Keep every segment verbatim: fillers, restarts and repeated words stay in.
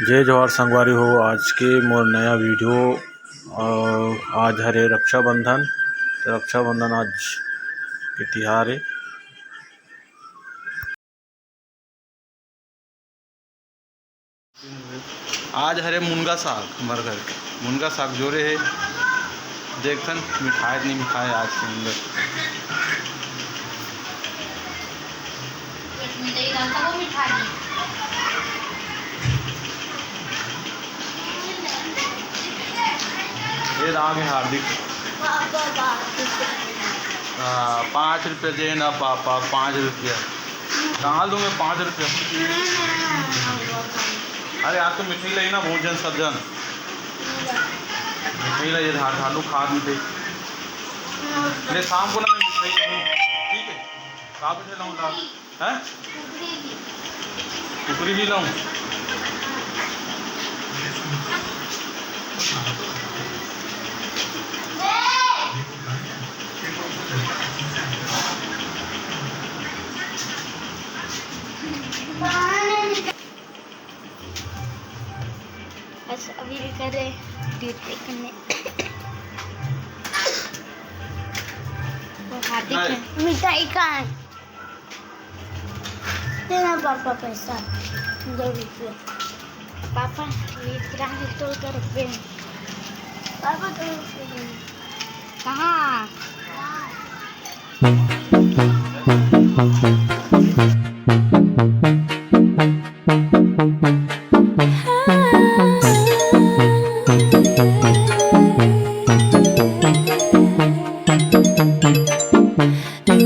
जय जोहार संगवारी हो, आज के मोर नया वीडियो। अ, आज हरे रक्षाबंधन, तो रक्षाबंधन आज के तिहार हे। आज हरे मुनगा साग, हमर घर के मुनगा साग जोरे हे। देखथन मिठाय नहीं मिठाय आज के अंदर। एक मिठाई डालता, वो मिठाई। ये रहा के हार्दिक। Papa, papa. हाँ, पाँच रुपये दे ना पापा, पाँच रुपये। कहाँ दूँ मैं पाँच रुपये? अरे, आज तो मिठाई लाई ना, बहुत जन, सब जन। मिठाई लाई, ये धार, धालू खा मिठाई। ले, शाम को ना मैं मिठाई लाऊँ, ठीक है? कहाँ पे लाऊँ, ला? हैं? कुकरी भी लाऊं? बस अभी भी कर रहे, दूध देखने। वो हार्दिक है। मिठाई कहाँ है? तेरा पापा पैसा दो रुपये। पापा, ये किराना स्टोर का रुपये हैं। पापा, दो रुपये देंगे। कहाँ?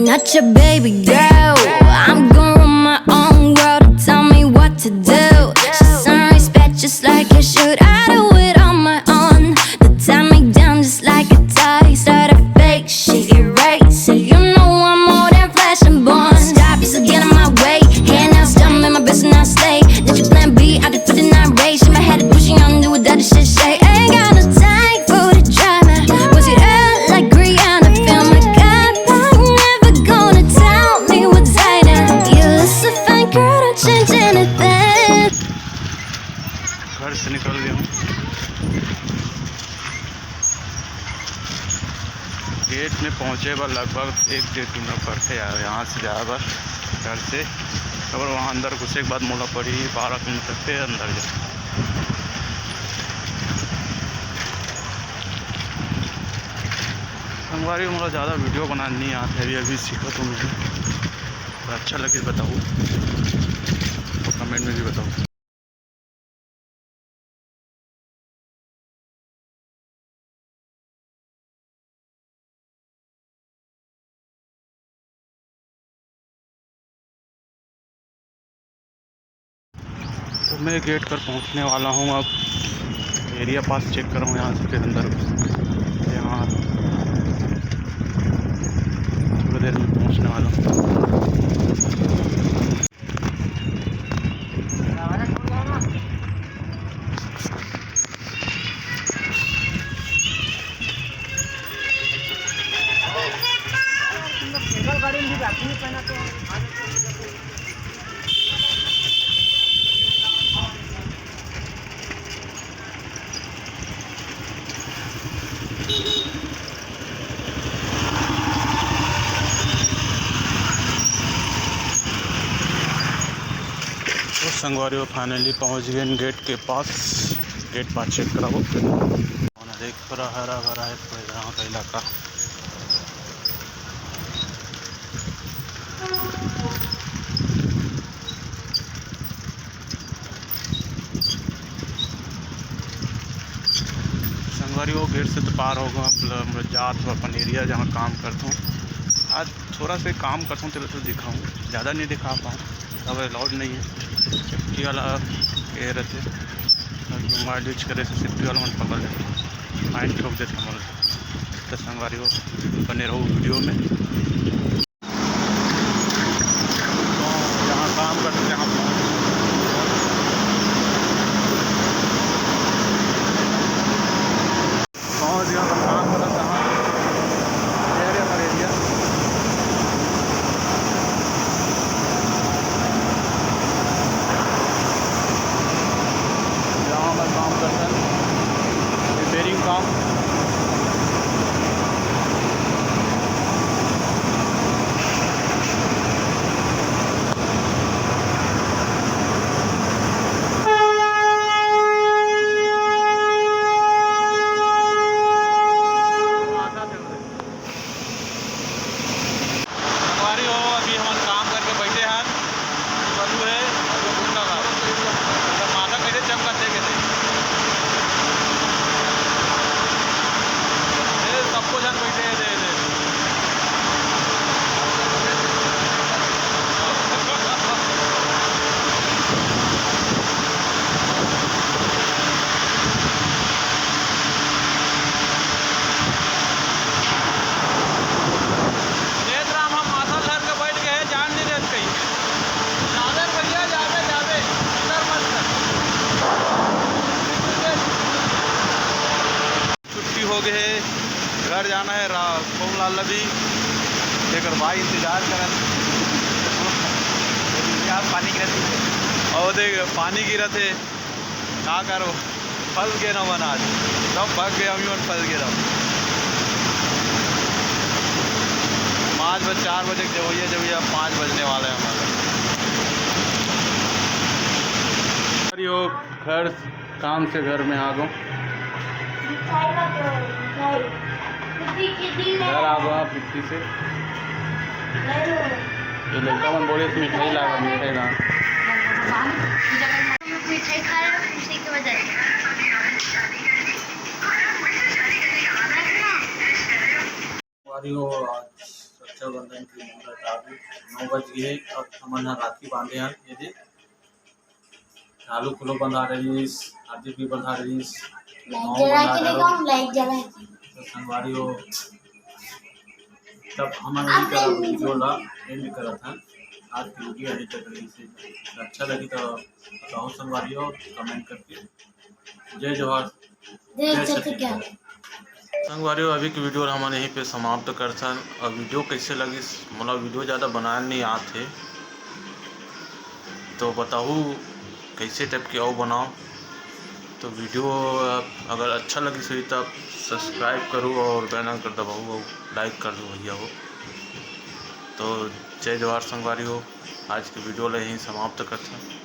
Not your baby girl. I'm going my own world. Tell me what to do. She some respect just like I should. I do it on my own. The time me down just like a toy. Start a fake shit, erase it. You know I'm more than flesh and bone. Stop, it's getting my way. Can't now stop me, my best and I stay. That's your plan B. I did for the night race. In my head, pushing on, do what that shit say. Ain't got no time for the drama. Was it up like Rihanna? Feel my cup, I'm never gonna tell me what's right now. You look so fine, girl, don't change anything. घर से निकल गया हूँ। Gate में पहुँचे बर लगभग एक डेढ़ किलोमीटर पड़थे यार, यहाँ से जाए बर घर से। अगर वहाँ अंदर घुसे के बाद मोला पड़ी बारह किलोमीटर, फिर अंदर जाए। संगवारी, मोला ज़्यादा वीडियो बनाना नहीं आथे, अभी अभी सीखत हूँ मैं। अगर अच्छा लगे बताओ, तो कमेंट में भी बताओ। तो मैं गेट पर पहुंचने वाला हूं, अब एरिया पास चेक करूं यहां से, फिर अंदर। यहां थोड़ी देर में पहुंचने वाला हूं। तो संगवारी हो, finally पहुंच गए गेट के पास। गेट पास चेक कराओ। देख पूरा हरा भरा है पूरे गाँव का इलाका। संगवारी हो, गेट से तो पार हो गया, मतलब मैं जात हूँ अपन एरिया जहाँ काम करता हूँ। आज थोड़ा से काम करता हूँ, तेरे तो दिखाऊँ, ज़्यादा नहीं दिखा पाऊँ, अब अलाउड नहीं है। सेफ्टी वाला ये रहते, मोबाइल यूज करे से सेफ्टी वाला मन पकड़ लेते, फाइन ठोक देते हमारे। तो संगवारी हो, बने रहो वीडियो में। जहाँ काम करते हैं, पहुँच गया, काम करते हैं। ये area, हमारे एरिया। काम करथन, रिपेयरिंग काम। संगवारी हो, अभी हमन काम करके बैठे हन। बलू हे, अभी भूख लगा हे। मतलब माथा कैसे चमकत हे, कैसे? ए, सबको झन बैठे हे, दे, दे। देख राम, हम माथा धर के बैठ गए, जान नहीं देत कहीं। जाबे भैया, जाबे, जाबे, फिकर मत कर। छुट्टी हो गए हे, घर जाना हे रा-, पवन लाल ला भी। एकर भाई इंतजार करत। यार, पानी गिरत हे। और देख, पानी गिरत हे। का करो, फंस गए ना मन आज, सब भग गए, हम ही मन फंस गए रहो। पाँच बजे, चार बजे के जवैया, जवैया पाँच बजने वाला है हमारा। अरे हो, घर, काम से घर में आ गो। मिठाई ला तो, मिठाई। छुट्टी के दिन है। घर आ गो आप छुट्टी से। नहीं हो। ये लड़का मन बोले, "मिठाई ला, मिठाई ला।" मिठाई खा रहे हो, खुशी की वजह से। संगवारी हो, आज रक्षाबंधन के मुहूर्त आ गे, नौ बज गे हे। अब हमन ह राखी बांधे हन। ये दे, चालू कुलो बंधा रहीस, हार्दिक भी बंधा रहीस, लाइट जला के देखो, लाइट जला के। तो संगवारी हो, तब हमन यही करब, वीडियो ला एंड करत हन। आज की वीडियो यहीं तक रहीस। अच्छा लगी तो बताओ संगवारी हो, कमेंट करके। जय जोहार, जय छत्तीसगढ़। संगवारी हो, अभी की वीडियो ला हमन यहीं पे समाप्त करथन। और वीडियो कैसे लगिस, मोला वीडियो ज़्यादा बनाए नहीं आत हे, तो बताहू कैसे टाइप के अउ बनाओ। तो वीडियो अगर अच्छा लगिस होही, तब सब्सक्राइब करू और बेल आइकन दबाऊ और लाइक कर दो भैया हो। तो जय जोहार संगवारी हो, आज के वीडियो ला यहीं समाप्त करथन।